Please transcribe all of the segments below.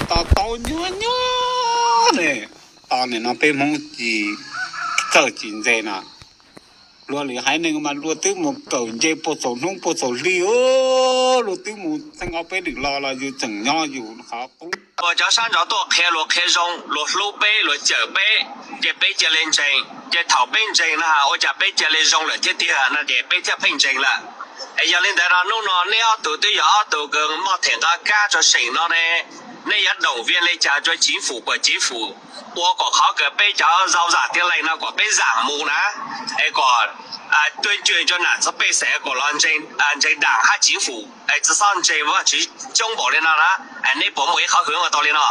to taub nyuaj nyuaj ne. To nim no peb Hmoob tsis txawj tsis ntse na. Luag lwm haiv neeg mas luag twb mus kawm nce puag txaus hnub puag txaus hli, luag twb mus txheej ob peb lwm los los yus tseem nyob yus qhov qub. Ua cov sab nraud tuaj qhia luag qhia zoo, luag hlub peb luag cawm peb, ces peb cia li ntseeg. Ces thaum peb ntseeg no ua cas peb cia li zoo lawm thiab tiag no ces peb thiaj pheej ntseeg lawm. Es yog li ntawd no hnub no nej ob tug twb yog ob tug kws muaj them nqa kab rau seem no ne, nej yuav doom vias li cas rau civ fum kom civ fum ua kom qhov kws peb cov zau zam tiaj leej no kom peb zam mus na, es kom tuaj ncw rau nam txog pej xeem kom los ntseeg daam hab civ fum es tsi xob ntseeg Vaajtswv coob npaum li no na. Nej puas muaj ib qhov hwv ua tau li no?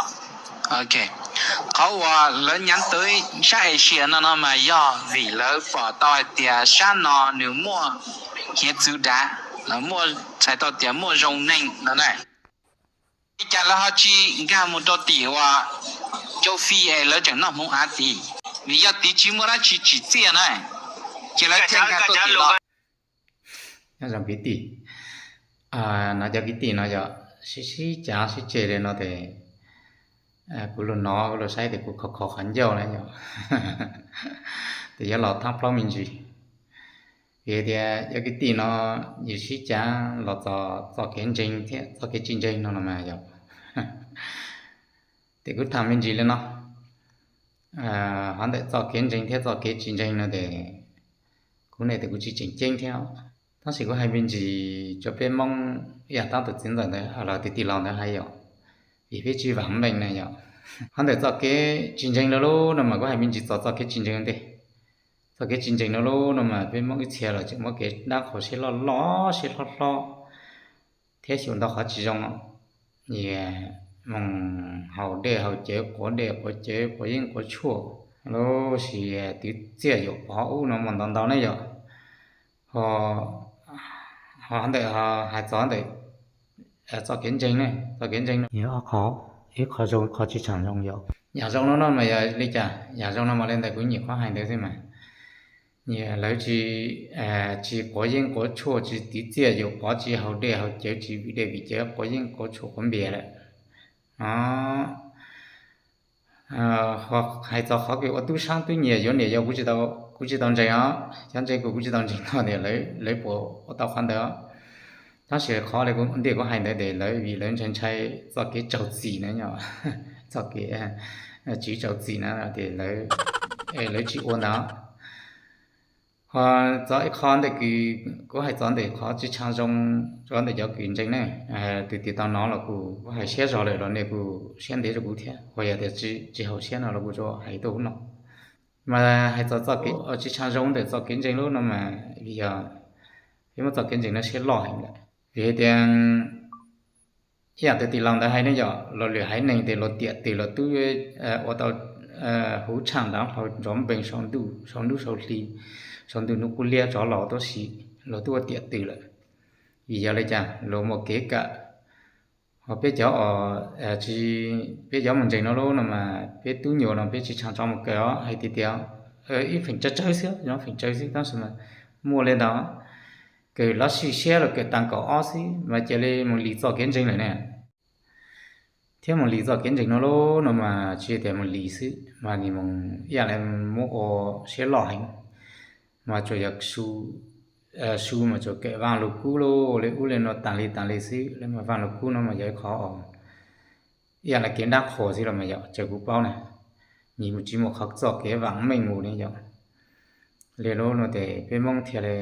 Qhov uas lawv nyav tawv sab Asia no no mas yog vim lawv pom tau hais tias sab no nws muaj hiav txwv dav, lawv muaj txhais tau tias muaj zoo neeg no na. Li cas lawv ho tsi nkag mus rau tim uas Châu Phi es lawv tseem noj hmoov av tid? Vim yog tid tsis muaj dab tsi tsim txiaj na, ces lawv thiaj nkag tuaj tim no. Nyob zoo kwv tij, no cov kwv tij no yog sib sib cav sib ceg li no ces kuv lug nov kuv lug saib tes kuv khov khov qhov ncauj na yog, tes yuav los thaab plaub me ntsis. Vim tias cov kwv tij no yus sib cav los txog txoj kev ntseeg thiab txoj kev tsis ntseeg no los mas yog, tes kuv tham me ntsis li no. Qhov ntawm txoj kev ntseeg thiab txoj kev tsis ntseeg no tes kuv ne tes kuv tsis tseem ceeb thiab, tab sis kuv hais me ntsis rau peb Moob ib yam tab tus txiv ntxawm ntawd los tus tij laug ntawd hais yom, vim peb tsis vam meej na yom. Qhov ntawm txoj kev tsis ntseeg no lub no mas kuv hais me ntsis txog txoj kev tsis ntseeg ntej. Txoj kev tsis ntseeg no lub no mas peb Moob ib txhia los tseem muab kev dab qhuas siab loj loj siab hlob hlob thiab xyuas ntau qhov tsis zoo, moog haus dej haus cawv quav dej quav cawv quav yeeb quav tshuaj, lub sis twv txiaj yuam pov ub no mas ntau ntau ne yom. Ho ntawm hais txog ntawm txoj kev ntseeg ne, txoj kev ntseeg no yog ob qho, ib qho zoo ib qho tsis tshua zoo yom. Yam zoo no no mas yog li cas? Yam zoo no mas li ntawm kuv nyuam qhuav hais ntawd xwb mas, lawv tsis, tsis quav yeeb quav tshuaj, tsis twv txiaj yuam pov, tsis haus dej haus cawv, tsis vim dej vim cawv, quav yeeb quav tshuaj quav npias lawm. Hais txog qhov kws ua tub saab tub nyiag yuav niam yau, kuv tsis tau ntseeg os, cov ntseeg kuv kuv tsis tau ntseeg no tias lawv puas ua tau qhov ntawd. Tab sis qhov li kuv ntiaj kuv hais ntawd tes lawv vim lawv ntshai ntshai txoj kev tsaug txim na, txoj kev tswv tsaug txim na tes lawv tsis ua ntawd. Ho txog ib qho ntawm kws kuv hais txog ntawm qhov tsis tshua zoo rau ntawm cov kws ntseeg ne, tus twg tau nov los kuj hais siab zog lawm los nej kuj siab ntev rau kuv thiab, ho yog tias tsis haum siab no los kuv tsuas hais tuaj ub no. Mas hais txog txoj kev tsis tshua zoo ntawm txoj kev ntseeg lub no mas vim yog peb muab txoj kev ntseeg no siab loj heev lawm. Vim hais tias ib yam tus tij laug ntawd hais ne yom, los lwm haiv neeg tes luag tiam twm los tub ua tau huv tshaaj nrov hlau nrov npeeg saum ntuj sau hli, sau ntuj nub qub liab rov los tuab si, luag tub ua tiam twm lawm. Vim yog li cas? Luag muaj kev kawm. Ho peb cov, peb cov mus ntseeg no lub no mas peb tub nyuas no peb tsis tshua tso mus kawm os, hais tias tias ib feem tsawg tsawg xwb, feem tsawg xwb tab sis mas muaj li ntawd, kawm lub sij siab los kawm taag kaum ob xwb mas cia li mus lis txoj kev ntseeg lawm ne. Thiab mus lis txoj kev ntseeg no lub no mas tsis tias mus lis xwb mas nws mus ib yam li muab ua siab loj heev, mas tsuas yog su mas tsuas kawm Vaaj Lug Kub lub li ub li no taag li taag li xwb, lub mas Vaaj Lug Kub no mas yog ib qho ib yam li kev dab qhuas xwb los mas yog txawm kuv paub na, nws mus tsis muaj qhov txoj kev vaam meej mus ne yom. Li lub no tes peb Moob thiaj li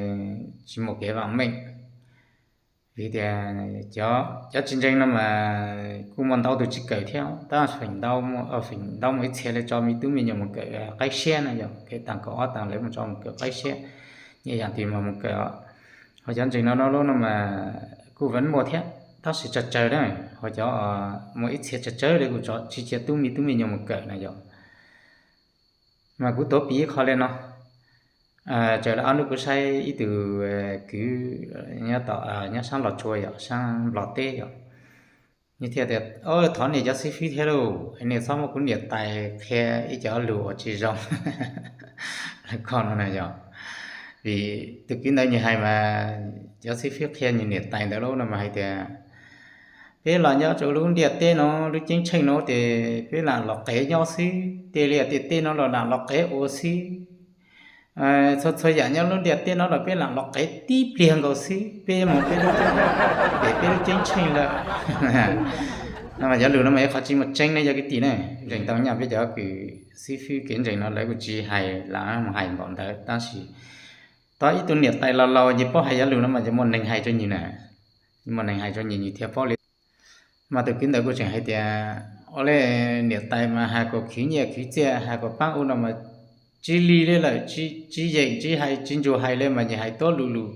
tsis muaj kev vaam meej. Vim tias cov tsis ntseeg no mas kuj muaj ntau tus tsis kawm thiab, tab feem ntau, feem ntau muaj ib txhia li tso me tub me nyuam mus kawm qaib siab na yom, kawm taag kaum ob taag lawv mus tso mus kawm qaib siab, ib yam twg mas mus kawm os. Ho cov ntseeg no no lub no mas kuj vaj muaj thiab, tab sis tsawg tsawg na, ho cov muaj ib txhia tsawg tsawg li kuj tso tsis cia tub me tub me nyuam mus kawm na yom. Mas kuv tuav piv ib qho li no, txawm li ob hnub kuv saib ib tug kwv nyob tom, nyob saab Los Tsuas yom, saab Nplog teb yom, nws thiaj tias, thov nias cov xib fwb thiab lauj, nias txhob muab kuv niam tais qhia ib co lug uas tsis zoo lawv koj no na yom. Vim tus kwv ntawd nws hais mas cov xib fwb qhia nws niam tais ntawd lub no mas hais tias Peb los nyob rau lub ntiaj teb no, lub ceeb tsheej no ces peb lam los qev nyob xwb, tej liaj tej teb no los lam los qev ua xwb. Txhua txhua yam nyob lub ntiaj teb no los peb lam los qev tib pliag nkaus xwb, peb mus peb lub ceeb, pem peb lub ceeb tsheej lawm. No mas cov lus no mas yog qhov tsis muaj tseeb ne yog kwv tij ne. Ntseeg tau nyaj peb cov kws xib fwb kev ntseeg no lawv kuj tsis hais, lam mus hais npaum ntawd tab sis tau ib tug niam tais laus laus ces paub hais cov lus no mas ces muaj neeg hais rau nyis na, muaj neeg hais rau nyis nyis thiaj paub li. Mas tus kwv ntawd kuj tseem hais tias, ua li niam tais mas has kom khwv nyiaj khwv txiaj, has kom paab ua no mas tsis lig li lawm, tsis yeem tsis hais tsis ntsuas hais li mas nyis hais tuab lus lus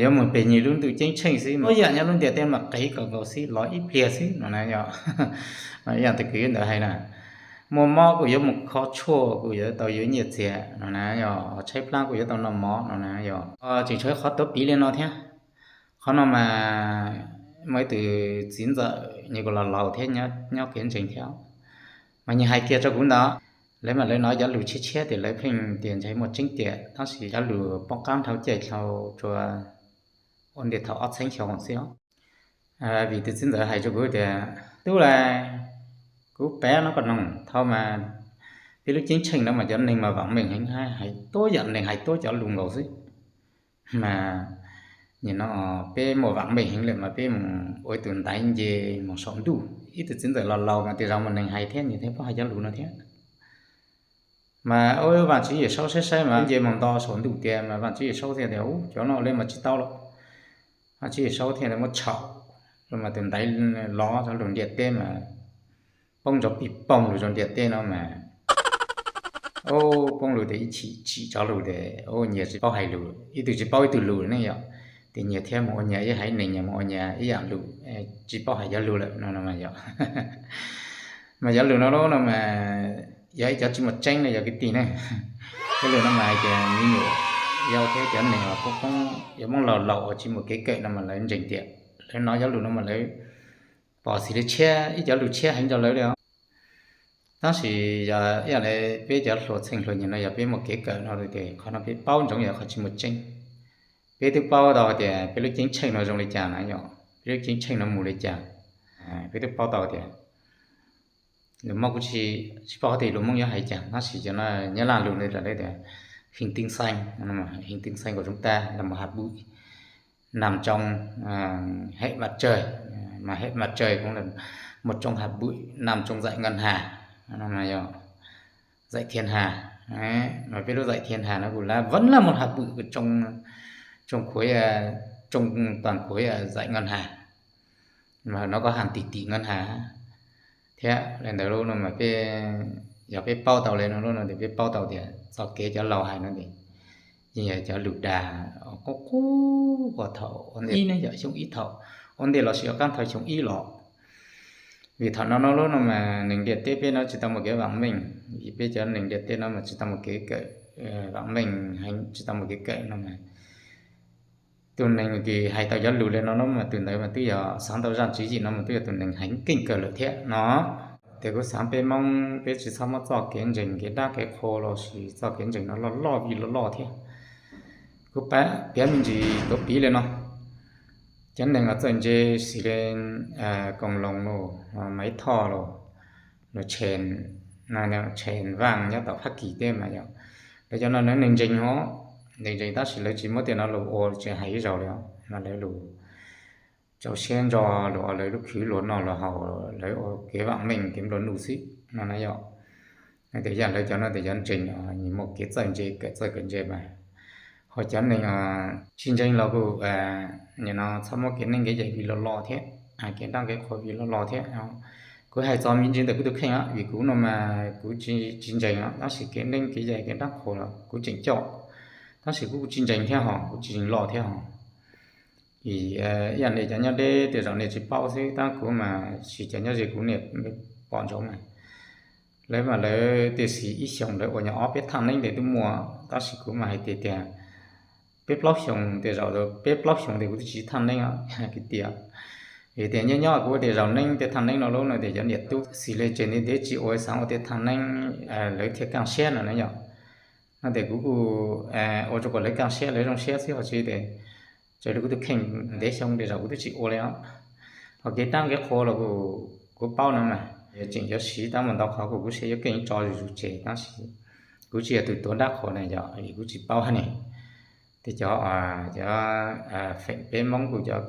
yuav mus pem nyis lub ntuj ceeb tsheej xwb, txhua yam nyob lub ntiaj teb mas qev kom nkaus xwb, los ib pliag xwb no na yog. Ib yam tus kwv ntawd hais na, muaj mob kuj yuav mus kho tshuaj kuj yuav tau yuav nyiaj txiag no na yog, tshaib plab kuj yuav tau noj mov no na yog. Tseem tshuav ib qhov tuav piv li no thiab. Qhov no mas muaj ib tug txiv ntxawm nyuam qhuav los laus thiab nyob kev ntseeg thiab, mas nyis hais kiag rau kuv ntawd. Lawv mas lawv hnov cov lus tshiab tshiab tias lawv pheej tias ntshai muaj tseeb tiag, tab sis cov lus poob qab dhau caij dhau rua ua ntej thaum ob txheeb xyoo xwb os. Vim tus txiv ntxawm hais rau kuv tias, tub lauj, kuv pab no koj noog thaum mas peb lub ceeb tsheej no mas cov neeg mas vaam meej heev, hais tuab yam neeg hais tuab cov lus nkaus xwb. Mas nim no peb muaj vaam meej heev lawm mas peb mus ua ib tug ntaiv nce mus saum ntuj. Ib tug txiv ntxawm los laus mas tej zaum muaj neeg hais thiab, nyis thiaj paub hais cov lus no thiab. Mas ua Vaajtswv Yawm Saub saib saib mas nce mus nto saum ntuj tiag mas Vaajtswv Yawm Saub thiaj tias, u, cov no ua li mas tsis tau lawm. Vaajtswv Yawm Saub thiaj muab tshau, mas tus ntaiv los rau lub ntiaj teb mas poob nrov pig poog lug rau ntiaj teb no mas, u, poob lug tes ib chim tsim tso lug tes, u, nyias tsis paub hais lus, ib tug tsis paub ib tug lus ne yom. Tes nyias thiaj mus ua nyias ib haiv neeg, nyias mus ua nyias ib yam lus, tsis paub hais cov lus lawm no yom. Mas cov lus no lub no mas yog ib cov tsis muaj tseeb no yog kwv tij ne. Cov lus no mas hais tias me nyuam yaus thiab cov neeg uas poob poob yuav Moob laus laus uas tsis muaj kev kawm no mas lawv ntseeg tias, lawv hnov cov lus no mas lawv pom xws li tshiab, ib cov lus tshiab heev rau lawv li os. Tab sis yog ib yam li peb cov hluas txheej hluas nyem no yog peb muaj kev kawm no ces qhov no peb paub ntsoov yog qhov tsis muaj tseeb. Peb twb paub tau tias peb lub ceeb tsheej no zoo li cas na yom, peb lub ceeb tsheej no mus li cas. Peb twb paub tau tias lus Moob kuv tsis paub tias lus Moob yuav hais cas, tab sis cov no nyob Laj lus nws tias hình tinh xanh, hình tinh xanh của chúng ta là một hạt bụi nằm trong hệ mặt trời, mà hệ mặt trời cũng là một trong hạt bụi nằm trong dải ngân hà, dải thiên hà. Mà peb lub dải thiên hà nó cũng là vẫn là một hạt bụi trong, trong khối, trong toàn khối dải ngân hà. Mà nó có hàng tỷ tỷ ngân hà thiab li ntawd lub no mas peb, yog peb paub tau li no lub no ces peb paub tau tias txoj kev cov laus hais no ces yeej yog cov lus dag qub qub ua thaum ua ntej ne yom, xyoo ib thaum ua ntej los sis ua qab thaum xyoo ib los. Vim thaum no no lub no mas neeg ntiaj teb peb no tsis tau muaj kev vaam meej, vim peb cov neeg ntiaj teb no mas tsis tau muaj kev kawm vaam meej heev, tsis tau muaj kev kawm no mas tus neeg kws hais tau cov lus li no no mas tus ntawd mas twb yog xaav tau zaaj tswv yim no mas twb yog tus neeg heev keej kawg lawm thiab no. Ces kuv xaav peb Moob peb tsis txhob muab txoj kev ntseeg kev dab kev qhua los sis txoj kev ntseeg no loj loj vij loj loj thiab. Kuv piav me ntsis tuav piv li no, cov neeg uas txawj ntse xws li Koos Loos los, Maiv Thoj los, los Tshee, Tshee Vaaj nyob tom Fab Kis teb mas yog lawv cov no neeg ntseeg os, neeg ntseeg tab sis lawv tsis muab tej no lus ua tsis hais ib zaug li os, mas lawv lus rau siab ntso, lus ua lawv lub khwv luag noj luag haus, lawv ua kev vaam meej kev nplua nuj xwb no na yom. Tias yog lawv cov no tias cov ntseeg, nws muaj kev txawj ntse kawm txawj kawm ntse mas, ho cov neeg tsis ntseeg los kuj nim no txhob muab kev neej kev yaig vij loj loj thiab, kev dab kev qhua vij loj loj thiab. Kuv hais txog me ntsis ntawm kuv tus kheej os, vim kuv no mas kuv tsis ntseeg os, tab sis kev neej kev yaig kev dab qhua los kuv tseem coj, tab sis kuv kuj tsis ntseeg thiab ho kuv tsis ntseeg loj thiab ho. Vim ib yam li cov nyob deb tej zaum nej tsis paub xwb, tab kuv mas sis cov nyob ze kuv nej pom ntsoov mas, lawv mas lawv tej xis ib xyoos lawv ua nyuag ob peb thaj neeb ntes twb muaj, tab sis kuv mas hais tias tias peb plaub xyoos tej zaum, peb plaub xyoos ntes kuv twb tsis thaj neeb os kwv tij. Vim tias nyob nyob kuv ua tej zaum neeb tej thaj neeb no lub no tias cov niam tub xis li tsev ntev ntev tsis ua xaav ua tej thaj neeb, lawv thiaj kaaj siab no na yom. No tias kuv kuj ua rau kom lawv kaaj siab lawv zoo siab xwb ho tsis tias, raws li kuv tus kheej ntev xyoo tej zaum kuv twb tsis ua li os. Ho kev dab kev qhua los kuv paub no mas tseem yuav siv tab mus ntau qhov kuv kuv siv yuav keej tso zuj zus tseg tab sis kuv tsis yog tus tuav dab qhua na yog vim kuv tsis paub ne. Tej cov, cov feem peb Hmoob kuj cov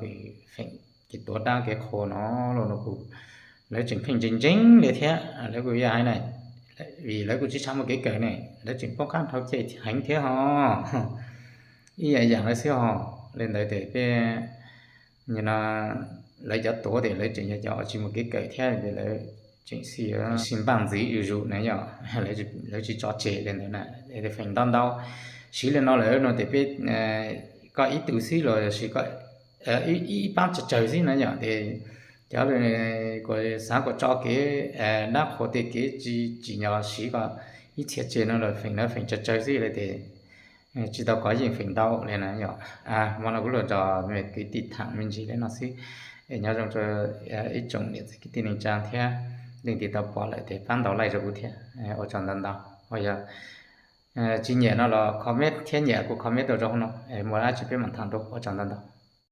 feem kev tuav dab kev qhua no los no kuj lawv tseem pheej ntseeg ntseeg li thiab lawv kuj yog hais na, vim lawv kuj tsis tshua muaj kev kawm ne, lawv tseem poob qab dhau cem heev thiab ho ib yam yam lawv xwb ho. Li ntawd ces peb no lawv cov tuav ces lawv tseem yog cov tsis muaj kev kawm thiab ces lawv tseem xij xij npaj ntxiv zuj zus na yom, lawv tsis tso tseg li ntawd na. Feem ntau ntau siv li no lawm no ces peb, koj ib tug xwb los sis ib pab tsawg tsawg xwb na yom ces cov kuj xav kom tso kev dab qhua tej kev tsis tsim nyog siv kom ib txhia tseg no los feem na feem tsawg tsawg xwb li ces tsis tau kov yeej feem ntau li na yom. Hmo no kuv los nrog me kwv tij tham me ntsis li no xwb. Es nyob zoo rau ib tsoom niam txiv kwv tij neej tsa thiab leej twg tau pom lawm ces pab ntaus like rau kuv thiab, ua tsaug ntau ntau. Ho yog tsis nyiam no los comment thiab, nyiam kuj comment rau zoo no, muaj dab tsi peb mam tham dua, ua tsaug ntau ntau.